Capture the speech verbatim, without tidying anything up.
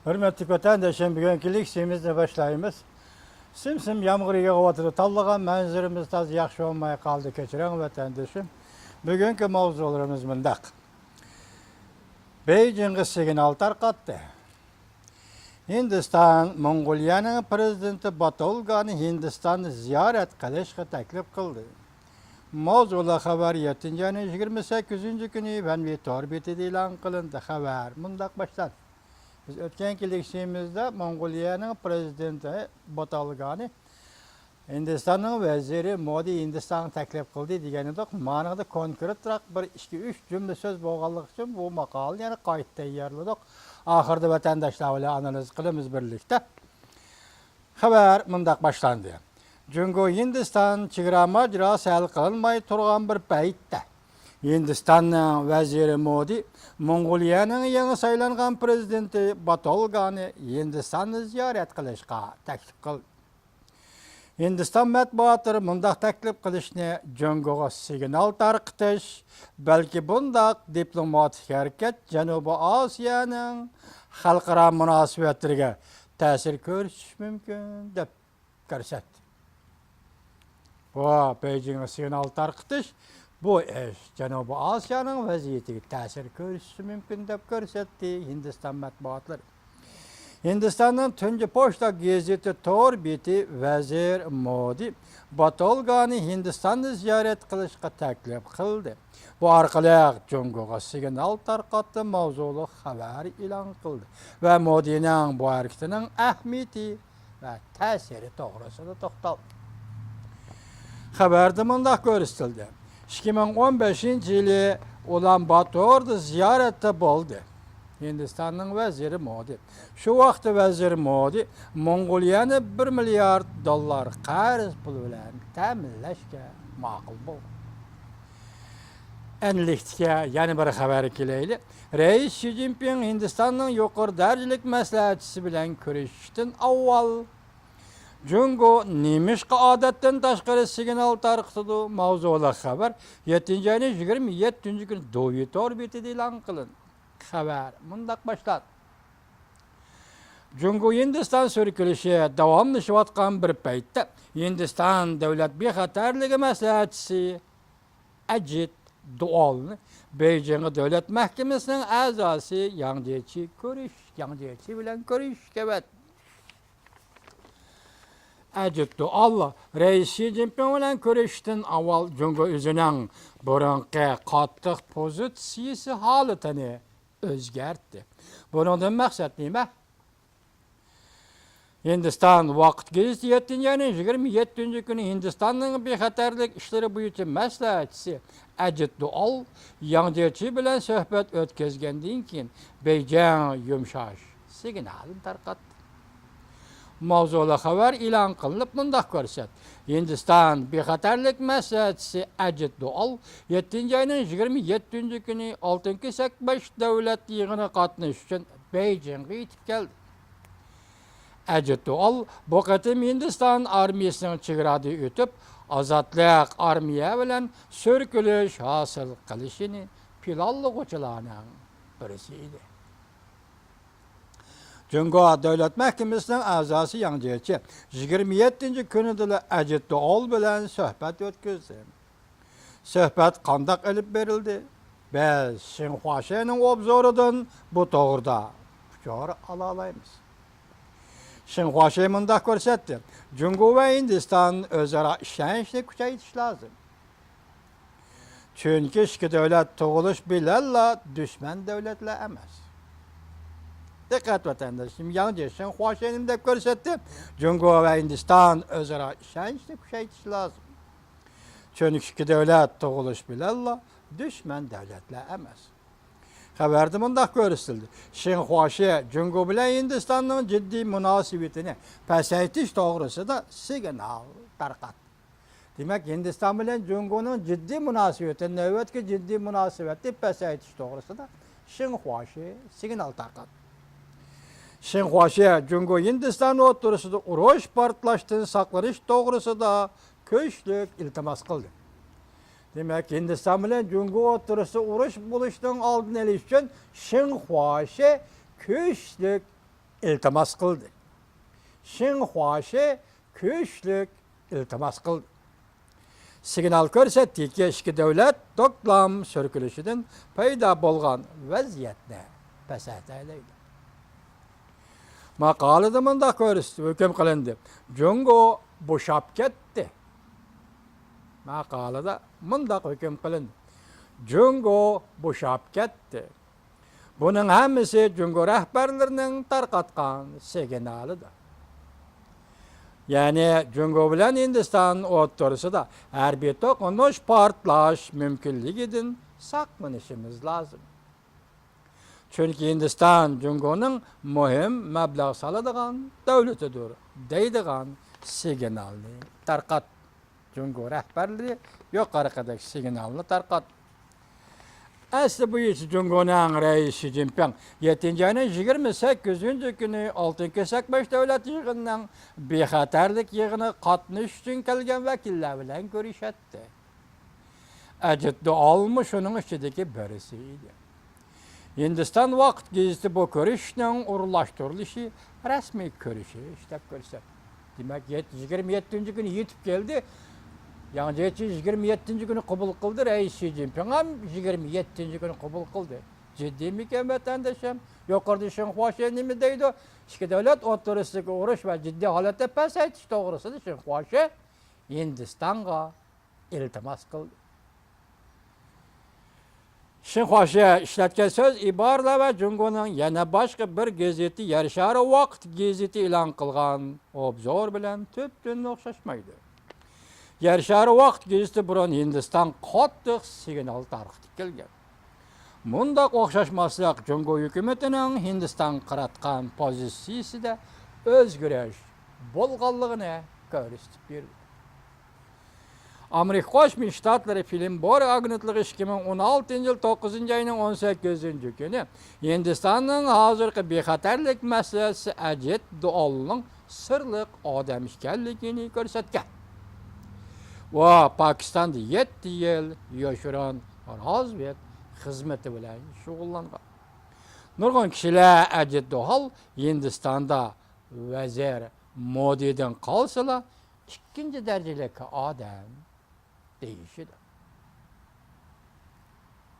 ھۆرمەتلىك ۋەتەندىشىم، بۈگۈنكى لېكسىيىمىزنى باشلايمىز. سىم-سىم يامغۇر يېغىۋاتىدۇ. تاللىغان مەنزىرىمىز تازا ياخشى بولماي قالدى. كەچۈرۈڭ، ۋەتەندىشىم. بۈگۈنكى ماۋزۇلىرىمىز مۇنداق. بېيجىڭغا سىگنال تارقاتتى. ھىندىستان موڭغۇلىيەنىڭ پىرېزىدېنتى باتولگانى ھىندىستاننى زىيارەت قىلىشقا تەكلىپ قىلدى. ماۋزۇلۇق خەۋەر يەتتىنچى ئاينىڭ يىگىرمە سەككىزىنچى كۈنى ۋەنۋى تور بېتىدە ئېلان قىلىندى. خەۋەر مۇنداق باشلاندى. بىز ئۆتكەنكى لېكسىيىمىزدا موڭغۇلىيەنىڭ پىرېزىدېنتى باتالگانى ھىندىستاننىڭ ۋەزىرى مودى ھىندىستانغا تەكلىپ قىلدى دېگەن ئىدۇق. مانىڭدا كونكرېتراق بىر ئىككى، ئۈچ جۈملە سۆز بولغانلىقى ئۈچۈن بۇ ماقالىنى يەنە قايتا تەييارلىدۇق. ئاخىرىدا ۋەتەنداشلار بىلەن ئانالىز قىلىمىز بىرلىكتە. خەۋەر مۇنداق باشلاندى. جۇڭگو ھىندىستان چېگرا ماجىراسى ھەل قىلىنماي تۇرغان بىر پەيتتە، ھىندىستاننىڭ ۋەزىرى مودى موڭغۇلىيەنىڭ يېڭى سايلانغان پىرېزىدېنتى باتولگانى ھىندىستاننى زىيارەت قىلىشقا تەكلىپ قىلدى. ھىندىستان مەتبۇئاتلىرى مۇنداق تەكلىپ قىلىشنى جۇڭگوغا سىگنال تارقىتىش، بەلكى بۇنداق دىپلوماتىك ھەرىكەت جەنۇبىي ئاسىيانىڭ خەلقئارا مۇناسىۋەتلىرىگە تەسىر كۆرسىتىشى مۇمكىن، دەپ كۆرسەتتى. بۇ بېيجىڭغا سىگنال تارقىتىش، بۇ ئىش جەنۇبىي ئاسىيانىڭ ۋەزىيىتىگە تەسىر كۆرسىتىشى مۇمكىن، دەپ كۆرسەتتى ھىندىستان مەتبۇئاتلىرى. ھىندىستاننىڭ تۇنجى پوچتا گېزىتى تور بېتى ۋەزىر مودى باتولگانى ھىندىستاننى زىيارەت قىلىشقا تەكلىپ قىلدى. بۇ ئارقىلىق جۇڭگوغا سىگنال تارقاتتى، ماۋزۇلۇق خەۋەر ئېلان قىلدى ۋە مودىنىڭ بۇ ھەرىكىتىنىڭ ئەھمىيىتى ۋە تەسىرى توغرىسىدا توختالدى. خەۋەردە مۇنداق كۆرسىتىلدى: ئىككى مىڭ ئون بەشىنچى يىلى ئۇلان باتوردا زىيارەتتە بولدى. ھىندىستاننىڭ ۋەزىرى مودى. شۇ ۋاقىتتا ۋەزىر مودى موڭغۇلىيەنى بىر مىليارد دوللار قەرز پۇلى بىلەن تەمىنلەشكە ماقۇل بولغان. ئەنلىكتىكى يەنە بىر خەۋەرگە كېلەيلى. رەئىس شى جىنپىڭ ھىندىستاننىڭ يۇقىرى دەرىجىلىك مەسلىھەتچىسى بىلەن كۆرۈشۈشتىن ئاۋۋال، جۇڭگو نېمىشقا ئادەتتىن تاشقىرى سىگنال تارقىتىدۇ؟ ماۋزۇلۇق خەۋەر يەتتىنچى ئاينىڭ يىگىرمە يەتتىنچى كۈنى دۇيى تور بېتىدە ئېلان قىلىندى. خەۋەر مۇنداق باشلاندى. جۇڭگو ھىندىستان سۈركىلىشى داۋاملىشىۋاتقان بىر پەيتتە، ھىندىستان دۆلەت بىخەتەرلىكى مەسلىھەتچىسى ئەجىت دۇئالنى بېيجىڭ دۆلەت مەھكىمىسىنىڭ ئەزاسى ياڭ جيېچى كۆرۈش، ياڭ جيېچى بىلەن كۆرۈشۈشكە ۋەدە. ئەجىت دۇئال رەئىس شى جىنپىڭ بىلەن كۆرۈشۈشتىن ئاۋۋال جۇڭگو ئۆزىنىڭ بۇرۇنقى قاتتىق پوزىتسىيىسى ھالىتىنى ئۆزگەرتتى. بۇنىڭدىن مەقسەت نېمە؟ ھىندىستان ۋاقىت گېزىتى يەتتىنچى ئاينىڭ يىگىرمە يەتتىنچى كۈنى ھىندىستاننىڭ بىخەتەرلىك ئىشلىرى بويىچە مەسلىھەتچىسى ئەجىت دۇئال ياڭ جيېچى بىلەن سۆھبەت ئۆتكۈزگەندىن كېيىن، بېيجىڭ يۇمشاش سىگنالىنى تارقاتتى. ماۋزۇلۇق خەۋەر ئېلان قىلىنىپ مۇنداق كۆرسەتتى: ھىندىستان بىخەتەرلىك مەسلىھەتچىسى ئەجىت دۇئال يەتتىنچى ئاينىڭ يىگىرمە يەتتىنچى كۈنى ئالتىن كېسەك بەش دۆلەت يىغىنىغا قاتنىشىش ئۈچۈن بېيجىڭغا يېتىپ كەلدى. ئەجىت دۇئال بۇ قېتىم ھىندىستان ئارمىيىسىنىڭ چېگرادىن ئۆتۈپ، ئازادلىق ئارمىيە بىلەن سۈركىلىش ھاسىل قىلىشىنى پىلانلىغۇچىلارنىڭ بىرسى ئىدى. جۇڭگو دۆلەت مەھكىمىسىنىڭ ئەزاسى ياڭ جيېچى يىگىرمە يەتتىنچى كۈنىدىلا ئەجىت دۇئال بىلەن سۆھبەت ئۆتكۈزدى. سۆھبەت قانداق ئېلىپ بېرىلدى؟ بىز شېڭخۇاشىنىڭ ئوبزورىدىن بۇ توغرىدا ئۇچۇر ئالالايمىز. شېڭخۇاشى مۇنداق كۆرسەتتى: جۇڭگو ۋە ھىندىستان ئۆزئارا ئىشەنچنى كۈچەيتىش لازىم. چۈنكى ئىككى دۆلەت تۇغۇلۇش بىلەنلا دۈشمەن دۆلەتلەر ئەمەس. دىققەت ۋەتەنداشلىرىم، ياڭ جيېچى شېڭخۇاشى نېمە دەپ كۆرسەتتى؟ جۇڭگو ۋە ھىندىستان ئۆزئارا ئىشەنچنى كۈچەيتىش لازىم. چۈنكى ئىككى دۆلەت تۇغۇلۇش بىلەنلا دۈشمەن دۆلەتلەر ئەمەس. خەۋەردە مۇنداق كۆرسىتىلدى: شېڭخۇاشى جۇڭگو بىلەن ھىندىستاننىڭ جىددىي مۇناسىۋىتىنى پەسەيتىش توغرىسىدا سىگنال تارقاتتى. دېمەك، ھىندىستان بىلەن جۇڭگونىڭ جىددىي مۇناسىۋىتى، نۆۋەتتىكى جىددىي مۇناسىۋەتنى پەسەيتىش توغرىسىدا شېڭخۇاشى سىگنال تارقاتتى. شېڭخۇاشى جۇڭگو ھىندىستان ئوتتۇرىسىدا ئۇرۇش پارتلاشتىن ساقلىنىش توغرىسىدا كۈچلۈك ئىلتىماس قىلدى. دېمەك، ھىندىستان بىلەن جۇڭگو ئوتتۇرىسىدا ئۇرۇش بولۇشنىڭ ئالدىنى ئېلىش ئۈچۈن شېڭخۇاشى كۈچلۈك ئىلتىماس قىلدى. شېڭ خۇاشى كۈچلۈك ئىلتىماس قىلدى. سىگنال كۆرسەتتىكى، ئىككى دۆلەت دوكلام سۈركىلىشىدىن پەيدا بولغان ۋەزىيەتنى پەسەيتەيلى. ماقالىدە مۇنداق كۆرسىتىپ ھۆكۈم قىلىندى: جۇڭگو بوشاپ كەتتى. ماقالىدە مۇنداق ھۆكۈم قىلىندى: جۇڭگو بوشاپ كەتتى. بۇنىڭ ھەممىسى جۇڭگو رەھبەرلىرىنىڭ تارقاتقان سىگنالىدۇر. يەنى جۇڭگو بىلەن ھىندىستان ئوتتۇرىسىدا ھەربىي توقۇنۇش، پارتلاش مۇمكىنلىكىدىن ساقلىنىشىمىز لازىم. چۈنكى ھىندىستان جۇڭگونىڭ مۇھىم مەبلەغ سالىدىغان دۆلىتىدۇر، دەيدىغان سىگنالنى تارقاتتى. جۇڭگو رەھبەرلىرى يۇقىرىقىدەك سىگنالنى تارقاتتى. ئەسلى بويىچە جۇڭگونىڭ رەئىسى شى جىنپىڭ يەتتىنچى ئاينىڭ يىگىرمە سەككىزىنچى كۈنى ئالتۇن كېسەك بەش دۆلەت يىغىنىنىڭ بىخەتەرلىك يىغىنىغا قاتنىشىش ئۈچۈن كەلگەن ۋەكىللەر بىلەن كۆرۈشەتتى. ئەجىت دۇئالمۇ شۇنىڭ ئىچىدىكى بىرسى ئىدى. ھىندىستان ۋاقىت گېزىتى بۇ كۆرۈشۈشنىڭ ئورۇنلاشتۇرۇلۇشى رەسمىي كۆرۈشۈش دەپ كۆرسەتتى. دېمەك، يەت-، يىگىرمە يەتتىنچى كۈنى يېتىپ كەلدى. ياڭ جيېچى يىگىرمە يەتتىنچى كۈنى قوبۇل قىلدى، رەئىس شى جىنپىڭ ھەم يىگىرمە يەتتىنچى كۈنى قوبۇل قىلدى. جىددىيمىكەن، ۋەتەندىشىم؟ يۇقىرىدا شېڭ خۇاشى نېمە دەيدۇ؟ ئىككى دۆلەت ئوتتۇرىسىدىكى ئۇرۇش ۋە جىددىي ھالەتنى پەسەيتىش توغرىسىدا شېڭ خۇاشى ھىندىستانغا ئىلتىماس قىلدى. شېڭ خۇاشى ئىشلەتكەن سۆز ئىبارىلەر ۋە جۇڭگونىڭ يەنە باشقا بىر گېزىتى، يەر شارى ۋاقىت گېزىتى ئېلان قىلغان ئوبزور بىلەن تۈپتىن ئوخشاشمايدۇ. يەر شارى ۋاقىت گېزىتى بۇرۇن ھىندىستان قاتتىق سىگنال تارقىتىپ كەلگەن. مۇنداق ئوخشاشماسلىق جۇڭگو ھۆكۈمىتىنىڭ ھىندىستانغا قاراتقان پوزىتسىيىسىدە ئۆزگىرىش بولغانلىقىنى كۆرسىتىپ بېرىدۇ. ئامېرىكا قوشما شتاتلىرى فىلىم بورگ ئاگېنتلىقى ئىككى مىڭ ئون ئالتىنچى يىل توققۇزىنچى ئاينىڭ ئون سەككىزىنچى كۈنى ھىندىستاننىڭ ھازىرقى بىخەتەرلىك مەسىلىسى ئەجىت دۇئالنىڭ سىرلىق ئادەم ئىكەنلىكىنى كۆرسەتكەن ۋە پاكىستاندا يەتتە يىل يوشۇرۇن رازۋېد خىزمىتى بىلەن شۇغۇللانغان. نۇرغۇن كىشىلەر ئەجىت دۇئال ھىندىستاندا ۋەزىر مودىدىن قالسىلا ئىككىنچى دەرىجىلىك ئادەم دېيىشىدۇ.